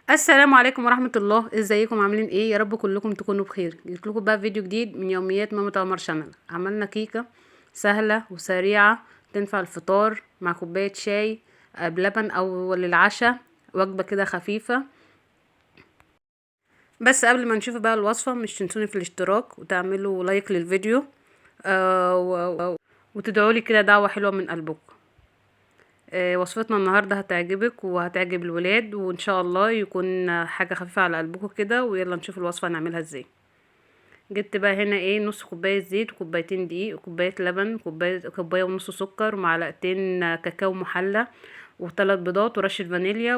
السلام عليكم ورحمة الله. ازيكم عاملين ايه؟ يا رب كلكم تكونوا بخير. جبت لكم بقى فيديو جديد من يوميات ماما عمر channel. عملنا كيكة سهلة وسريعة تنفع الفطار مع كوباية شاي بلبن او للعشاء، وجبة كده خفيفة. بس قبل ما نشوف بقى الوصفة مش تنسوني في الاشتراك وتعملوا like للفيديو وتدعوا لي كده دعوة حلوة من قلبكم. وصفتنا النهاردة هتعجبك وهتعجب الولاد، وان شاء الله يكون حاجة خفيفة على قلبكم كده. ويلا نشوف الوصفة هنعملها ازاي. جبت بقى هنا نص كوباية زيت وكوبايتين دقيق وكوباية لبن كوباية ونص سكر ومعلقتين كاكاو محلى وثلاث بيضات ورشة فانيليا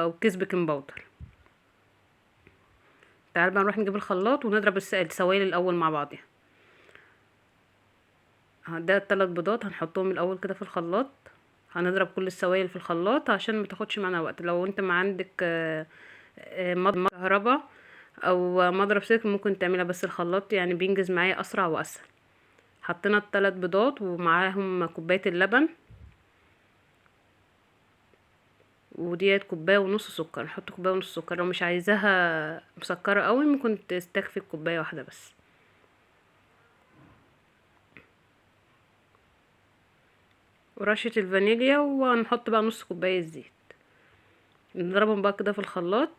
وكيس baking powder. تعال بقى نروح نجيب الخلاط ونضرب السوائل الاول مع بعضها. ده الثلاث بيضات هنحطهم الاول كده في الخلاط. هنضرب كل السوائل في الخلاط عشان ما تاخدش معانا وقت. لو انت ما عندك مضرب كهرباء او مضرب سلك ممكن تعملها، بس الخلاط بينجز معايا اسرع واسهل. حطينا الثلاث بيضات ومعاهم كوباية اللبن، وديت كوباية ونص سكر. نحط كوباية ونص سكر، لو مش عايزاها مسكره قوي ممكن تستكفي بكوبايه واحدة بس. ورشه الفانيليا، وهنحط بقى نص كوباية زيت. نضربهم بقى كده في الخلاط.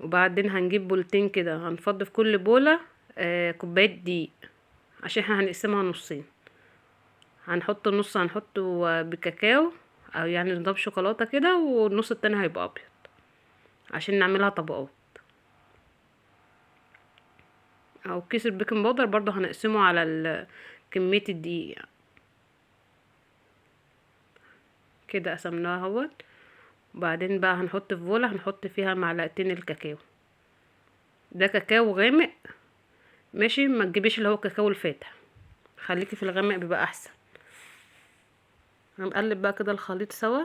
وبعدين هنجيب بولتين كده، هنفضي في كل بوله كوباية دقيق عشان احنا هنقسمها نصين. هنحط النص هنحطه بكاكاو او نضرب شوكولاتة كده، والنص التاني هيبقى ابيض عشان نعملها طبقات. او كيس ال baking powder برضو هنقسمه على كمية الدقيق كده. قسمناها اهوت. وبعدين بقى هنحط في بوله هنحط فيها معلقتين الكاكاو. ده كاكاو غامق ماشي، ما تجيبيش اللي هو الكاكاو الفاتح، خليكي في الغامق بيبقى احسن. هنقلب بقى كده الخليط سوا،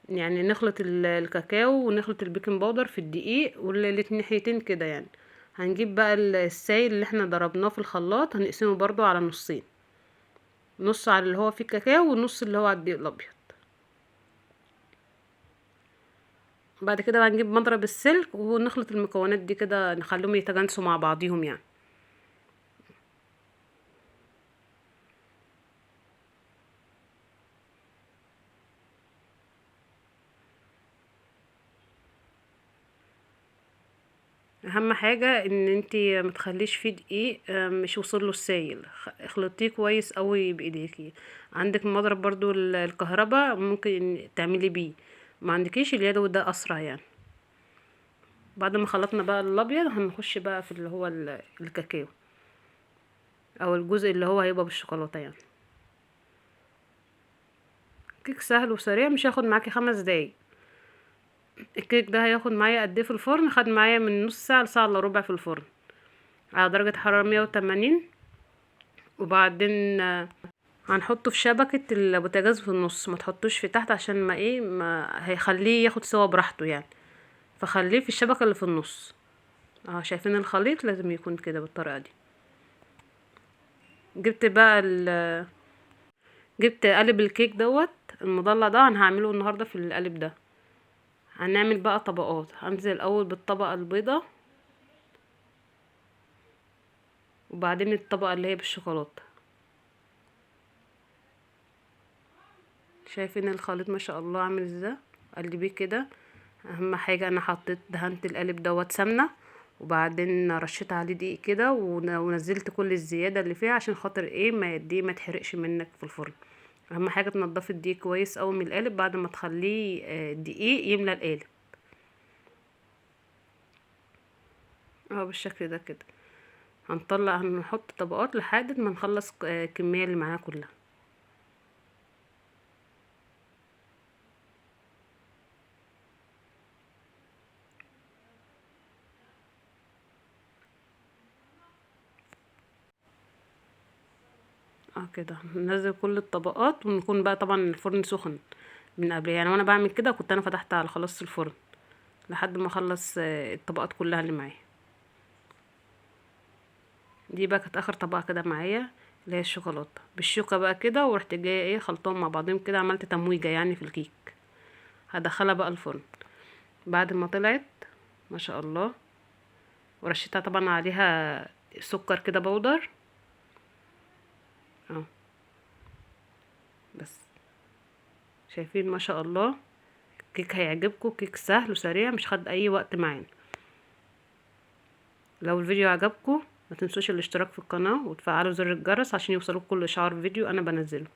نخلط الكاكاو ونخلط ال baking powder في الدقيق والاتنين كده. هنجيب بقى السايل اللي احنا ضربناه في الخلاط هنقسمه برضو على نصين، نص على اللي هو فيه الكاكاو ونص اللي هو على الدقيق الابيض. بعد كده بقى نجيب مضرب السلك ونخلط المكونات دي كده، نخليهم يتجانسوا مع بعضيهم. اهم حاجة ان انتي ما تخليش فيه دقيق مش وصل له السايل، اخلطيه كويس قوي بايديكي. عندك مضرب برضو الكهرباء ممكن تعملي بيه، ما عندكيش اليدوي ده اسرع. بعد ما خلطنا بقى الابيض هنخش بقى في اللي هو الكاكاو او الجزء اللي هو هيبقى بالشوكولاته. كيك سهل وسريع، مش هياخد معاكي 5 دقايق. الكيك ده هياخد معايا قد ايه في الفرن؟ خد معايا من نص ساعة لساعة الا ربع في الفرن على درجه حرارة 180. وبعدين هنحطه في شبكة البوتاجاز في النص، ما تحطوش في تحت عشان ما هيخليه ياخد سوا براحته. فخليه في الشبكة اللي في النص. شايفين الخليط لازم يكون كده بالطريقة دي. جبت بقى جبت قالب الكيك دوت المضلع ده، انا هعمله النهارده في القالب ده. هنعمل بقى طبقات. هنزل الاول بالطبقه البيضاء وبعدين الطبقة اللي هي بالشوكولاته. شايفين الخليط ما شاء الله عامل ازاي؟ قلبية كده. اهم حاجة انا حطيت دهنت القالب دوت سمنه، وبعدين رشيت عليه دقيق كده ونزلت كل الزيادة اللي فيها عشان خاطر ما الدقيق ما تحرقش منك في الفرن. اهم حاجة تنضفي الدقيق كويس قوي من القالب بعد ما تخليه الدقيق يملى القالب اهو بالشكل ده كده. هنحط طبقات لحد ما نخلص الكمية اللي معانا كلها. كده هننزل كل الطبقات، ونكون بقى طبعا الفرن سخن من قبل. وانا بعمل كده كنت انا فتحت على خلاص الفرن لحد ما اخلص الطبقات كلها اللي معايا. دي بقى كانت اخر طبقه كده معايا اللي هي الشوكولاتة بالشوكة بقى كده، ورحت جاية خلطهم مع بعضهم كده، عملت تمويجه في الكيك. هدخلها بقى الفرن. بعد ما طلعت ما شاء الله. ورشيتها طبعا عليها سكر كده بودر اهو. بس شايفين ما شاء الله كيك هيعجبكم، كيك سهل وسريع مش خد اي وقت معانا. لو الفيديو عجبكم ما تنسوش الاشتراك في القناة وتفعلوا زر الجرس عشان يوصلوكم كل اشعار فيديو انا بنزله.